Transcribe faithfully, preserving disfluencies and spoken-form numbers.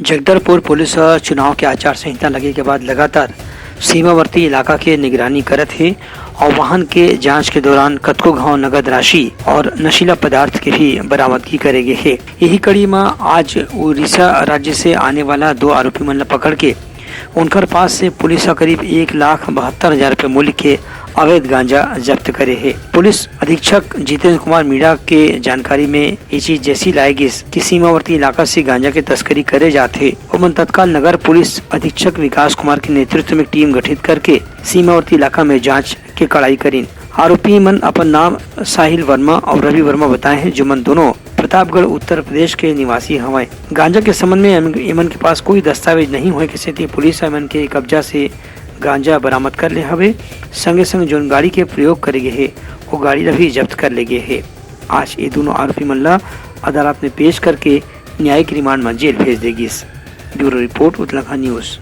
Jagdalpur police ह चुनाव के आचार संहिता लगे के बाद लगातार सीमावर्ती इलाका के निगरानी करत हे और वाहन के जांच के दौरान कतको घाव नगद राशि और नशीला पदार्थ के भी बरामदगी करे गे हे। यही कड़ी म आज उड़ीसा राज्य से आने वाला दो आरोपी मन ल पकड़ के उनकर पास से पुलिस ह करीब एक लाख बहत्तर हजार रुपये मूल्य के अवैध गांजा जब्त करे हे। पुलिस अधीक्षक जितेंद्र कुमार मीणा के जानकारी में ये चीज जैसी लाए गिस कि सीमावर्ती इलाका से गांजा के तस्करी करे जात हे, ओमन तत्काल नगर पुलिस अधीक्षक विकास कुमार के नेतृत्व में टीम गठित करके सीमावर्ती इलाका में जांच के कड़ाई करिन। आरोपी मन अपन नाम साहिल वर्मा और रवि वर्मा बताए हैं, जो मन दोनों प्रतापगढ़ उत्तर प्रदेश के निवासी हवंय। गांजा के संबंध में एमन के पास कोई दस्तावेज नहीं होए के सेती पुलिस एमन के कब्जा से गांजा बरामद कर ले हवे। संगे संग जोन गाड़ी के प्रयोग करे गे हे, वो गाड़ी ला भी जब्त कर ले गे हे। आज ये दोनों आरोपी मन ला अदालत में पेश करके न्यायिक रिमांड में जेल भेज दे गिस। ब्यूरो रिपोर्ट, उतलाखा न्यूज।